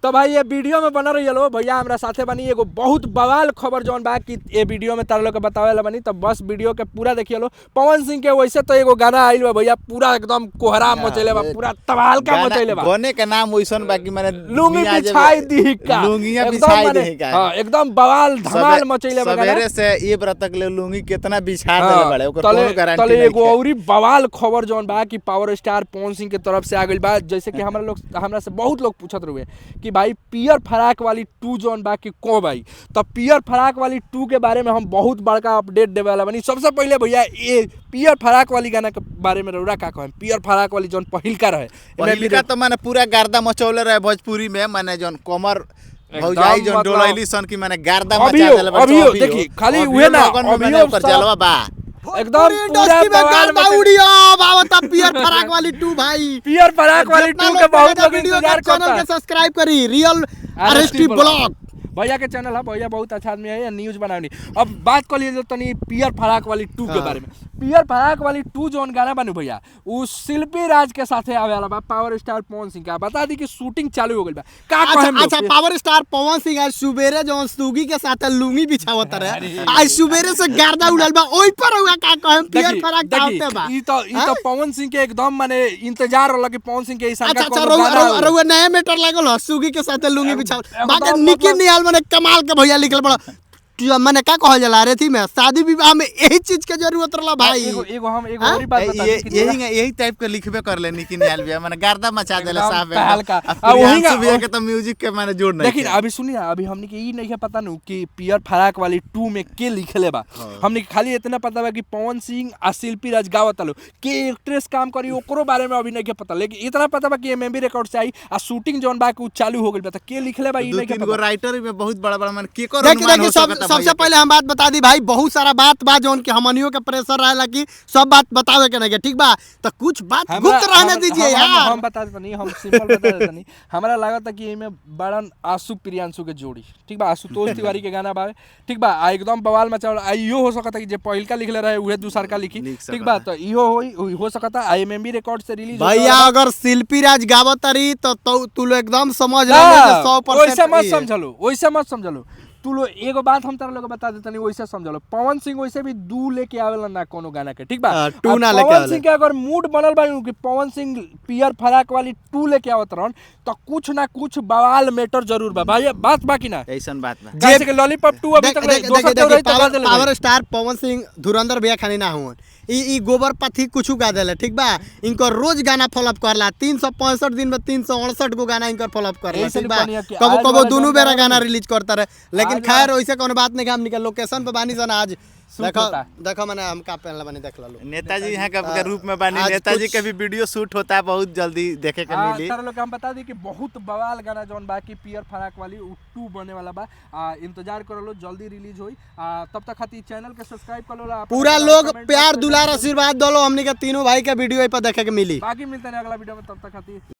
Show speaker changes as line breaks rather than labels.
तो भाई ये वीडियो में बना रही लो भैया, हमरा साथे बनी एगो बहुत बवाल खबर जौन बा कि ये वीडियो में तारा लोग के बतावे ला बनी, तो बस वीडियो के पूरा देखिए लो। पवन सिंह के वैसे तो एगो गाना आइल बा भैया, पूरा एकदम कोहरा मचैले बा, पूरा तबालका मचैले बा।
गाने के नाम वैसन बा कि माने
लुंगी बिछाई दी का,
लुंगियां
एकदम
बिछाई
माने-
दी का।
हाँ, एकदम बवाल धमाल मचैले बा गाना।
सवेरे से ये व्रत तक ले लुंगी कितना बिछा देले बड़े, ओकर
तले
कोनो गारंटी
तले
नहीं
एगो
है।
औरी बवाल खबर जौन बा कि पावर स्टार पवन सिंह के तरफ से आ गइल बा। जैसे कि हमरा लोग, हमरा से बहुत लोग पूछत रहे कि भाई पियर फराक वाली 2 जौन बा कि को भाई, तो पियर फराक वाली 2 के बारे में हम बहुत बड़का अपडेट देवे वाला बनी। सबसे पहले भैया ये पियर फराक वाली गाना के बारे में रउरा का कहम? पियर फराक वाली जौन पहिलका रहे, एमे
पहिलका तो माने पूरा गर्दा मचौले रहे भोजपुरी में, माने जौन कमर
एकदम
भौजाई जौन
मतलब-
डोलैली सन की माने गर्दा मचा
अभियो-
देले बड़े।
अभियो देखी, खाली उहे ना,
लगन में माने
अभियो
ओकर
सब-
जलवा बा।
एकदम
पूरी
पूरा
इंडस्ट्री में
बवाल
गर्दा
मचे-
उड़ी आवता पियर फराक वाली 2 भाई।
पियर फराक वाली
जितना
2 के बहुत
मेरा
लोग
वीडियो
इंतजार
के चैनल
करता।
के सब्सक्राइब करी, रियल आरएसटी ब्लॉग
भैया के चैनल है, भैया बहुत अच्छा आदमी है, न्यूज बनावनी। अब बात कर लिए तनी पियर फराक वाली 2 के बारे में। पियर फराक वाली 2 जोन गाना बनू भैया, उ शिल्पी राज के साथे आवे वाला बा पावर स्टार पवन सिंह का। बता दी कि शूटिंग चालू हो गइल बा। का
अच्छा
कहेम लोग?
अच्छा, पावर स्टार पवन सिंह आज सुबेरे जौन सुगी के साथ लुंगी बिछावत रहे, आज सुबेरे से गर्दा उड़ल बा, ओई पर हुआ का कहम? पियर
देखी,
फराक
देखी,
आवते बा।
ई तो पवन सिंह के एकदम माने इंतजार रहल कि पवन सिंह के ऐसा
अच्छा अच्छा,
कोनो
रउआ
गाना
रउआ रउआ नया मैटर लागल ह, सुगी के साथ लुंगी बिछावत
एकदम
बाकी निकी
मतलब-
निहाल माने कमाल के भैया लिखल बड़ा, माने का कहल जाला रे थी में शादी विवाह में यही चीज के जरूरत रहला भाई।
एगो एगो हम एगो
हाँ?
और बात बता
ये
दी कि
यही यही टाइप के लिखबे कर ले निकी निहाल भैया, माने गर्दा मचा देले
एकदम
साहब
तहलका।
एकदम।
आ
आ
वही
वही
का-
भैया के तो म्यूजिक के माने जोड़ नहीं
देखिए
है।
अभी सुनिए, अभी हमने के ई नहीं है पता नु कि पियर फराक वाली 2 में के लिखले बा। हमने के खाली इतना पता बा कि पवन सिंह आ शिल्पी राज गावत लो, के एक्ट्रेस काम करी ओकरो बारे में अभी नहीं के पता, लेकिन इतना पता बा कि एमएमबी रिकॉर्ड से आई आ शूटिंग जौन बा कि उ चालू हो गइल बा, त के लिखले बा ई
दू
नहीं के
तीन गो
पता।
राइटर में बहुत बड़ा बड़ा माने के कर
देखिए
अनुमान
देखिए
हो
सब
सकता
सबसे
भैया के।
पहले हम बात बता दी भाई, बहुत सारा बात बा जौन कि हमनियों के प्रेशर रहेला कि सब बात बतावे के नहीं के, ठीक बा? तो कुछ बात गुप्त रहने दीजिए यार।
हम बता देतनी, हम सिंपल बता देतनी। हमरा लागत कि एमे बड़न आशु प्रियांशु के जोड़ी, ठीक बा, आशुतोष तिवारी के गाना बावे, ठीक बा, आ एकदम बवाल मचावल। आ इहो हो सकता कि जे पहिलका लिखले रहे उहे दूसरका लिखी,
लिख
ठीक बा, तो इहो होई हो सकता। आईएमएमबी रिकॉर्ड से रिलीज
भैया अगर शिल्पी राज गावत रही तो तू लोग एकदम समझ
ना,
लो 100%
वैसे मत समझलो, वैसे मत समझलो तू लोग। एगो बात हम तारा लोग के बता देतनी, वैसे समझलो पवन सिंह वैसे भी दू लेके आवेला ना कोनो गाना के, ठीक बा?
हाँ, टू
अब
ना लेके
पवन
आवेला।
सिंह के अगर मूड बनल बा कि पवन सिंह पियर फराक वाली 2 लेके आवत रहन, तो कुछ ना कुछ बवाल मैटर जरूर बा भाई, बात बाकी ना।
ऐसन बात बा।
जैसे कि लॉलीपॉप 2 अभी तक
देख-
दोसर
देख-
के रही
देखिए,
तो गा देले रही।
पावर स्टार पवन सिंह धुरंधर भैया खानी ना हुवन, ई ई गोबर पाथी कुछ गा देले, ठीक बा? इनकर रोज गाना फॉलोअप करला, 365 दिन में 368 गो गाना इनकर फॉलोअप करला,
ऐसे
ठीक बा?
नहीं कि
कबो
आज
कबो
वाला
दोनों
जौन
बेरा
गाना
गाना रिलीज करता रहे, लेकिन
आज
खैर वैसे कोनो बात नहीं, हमनी के लोकेशन पे बानी सन आज।
शूट
देखो
होता।
देखो माने हम का पहनले बानी, देख लो।
नेताजी यहाँ के रूप में बानी,
आज
नेताजी
कुछ-
के भी वीडियो शूट होता है, बहुत जल्दी देखे के
हाँ,
मिली।
तारा लोग के हम बता दी कि बहुत बवाल गाना जौन बा कि पियर फराक वाली उ 2 बने वाला बा, इंतजार कर लो, जल्दी रिलीज होई। तब तक खातिर चैनल के सब्सक्राइब कर लो,
पूरा लोग प्यार दुलार आशीर्वाद दलो, हमनी के तीनों भाई के वीडियो पर देखे के मिली।
बाकी मिलते हैं अगला वीडियो में, तब तक खातिर।